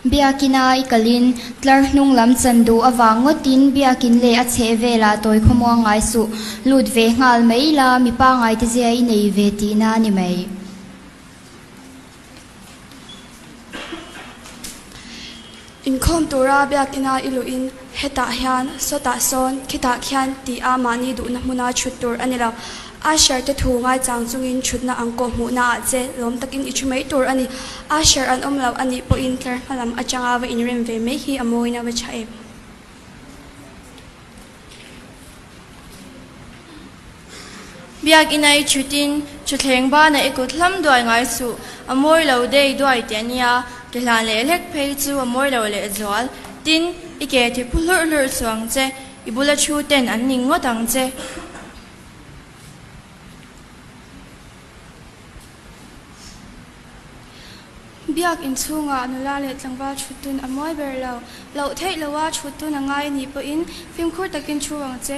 Biakina i kalin tlar hnung lam chan duh avang ngawtin biakin leh a chheh velah tawi khawmuang ngai suh. Lut ve nghal mai la, mi pangai te zia i nei ve tihna a ni mai. Inkhawm tura biakina i luhin hetah hian, sawtah sawn, khitah khian tih a mahni duhna hmuna chhut tur a ni lo. Usher te thu ngaichang chungin chhutna ang kawh hmuhna ah che lawm takin i thu mai tur a ni. Usher an awm lo a nih pawhin tlar hma lam atanga va inrem ve mai hi a mawina va tha em. Biakina i thutin thutthleng banah i kut hlam duai ngai suh, a mawi lo dei duai tih a nia, ke hlan leh hlek phei chu a mawi lo leh zual. Tin, i ke thi phu hlurh hlurh suh ang che, i bula thu ten an ning ngawt ang che. Biak inchhungah nula leh tlangval thut dun a mawi ber lo. Loh theih loa thut dun a ngai a nih pawhin fimkhur takin thu ang che.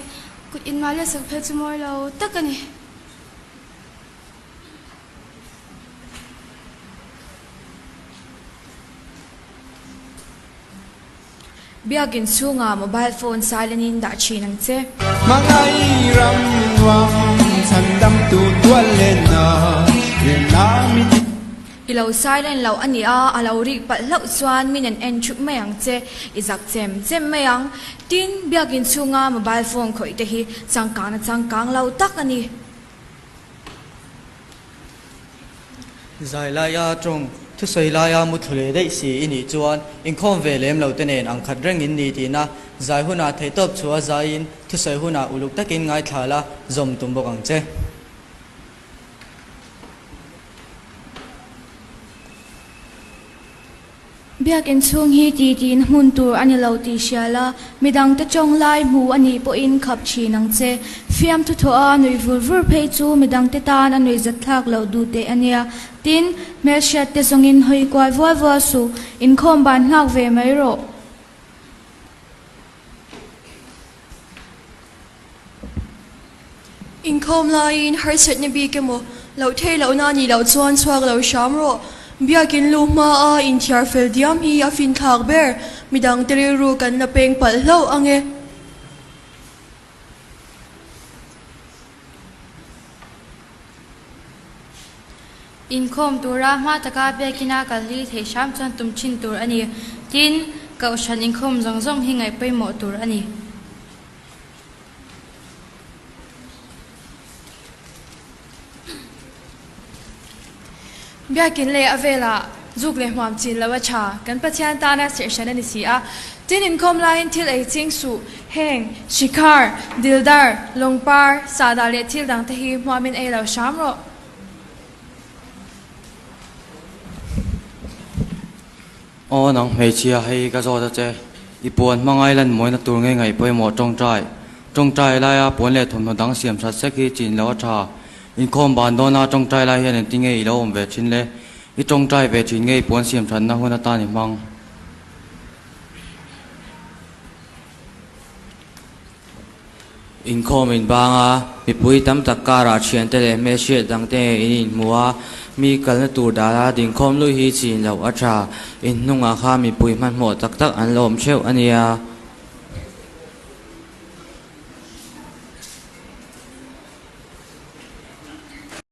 Kut inmah leh sak phei chu mawi lo tak a ni. Biak inchhungah mobile phone silent in dah thin ang che. Hmangaih ram nuam chhandam tu tual lenna remna mi ti. I lo silent loh a nia, a lo rik palh hlauh chuan min an en thup mai ang che, i zak chem chem mai ang. Tin, biak inchhunga mobile phone khawih te hi changkang na changkang lo tak a ni. Zai laia tawng, thusawi laia mu thlu leh daih si i nih chuan inkhawm ve lem lo te nen ang khat reng in ni tihna zai hunah theihtawp chhuah a zaiin thusawi hunah uluk takin ngaithla la zawm tum bawk ang che. Biakinn chhung hi ti tiin hmun tur a ni lo tih hria la, midangte tawng lai hmu a nih pawhin khap thin ang che. Fiamthu thawh a nuih vur vur phei chu midangte tan a nuihzat thlak loh duh teh a nia. Tin, hmelhriat te zawngin hawi kual vual vual suh, inkhawm ban nghak ve mai rawh. Inkhawm laiin harsatna bik emaw loh theih lohna a nih loh chuan chhuak lo hram rawh. Biakin lu hmaa inthiar fel diam hi a finthlak ber. Midangte rilru kan la peng palh hlauh ang e. Inkhawm tura hma taka biakina kal hi theih hram chuan tum thin tur a ni. Tin, Kohhran inkhawm zawng zawng hi ngaih pawimawh tur a ni. Biakin leh a velah zuk leh hmuam chin lo a tha, kan Pathian tana serhhran a ni si a. Tin inkhawm laiin thil ei ching suh, heng, shikhar, dildar, lawngpar, sahdah leh thil dangte hi hmuamin ei lo hram rawh. Aw nang hmeichhia, hei ka zawt a che. I puan hmangai lan mawina tur ngei ngaih pawimawh tawngtai. Tawngtai laia puan leh thawmhnaw dang siam that sek hi chin lo a tha. Inkhawm ban dawna tawngtai lai hian engtin nge i lo awm ve thin le? I tawngtai ve thin nge i puan siam thatna hun atan i hmang? Inkhawm inbang a, mipui tam tak karah thiante leh hmelhriat dangte in inhmu a, mi kalna tur dala dingkhawm lui hi chin loh a tha. Inhnungah kha mipui hmanhmawh tak tak an la awm theuh a nia.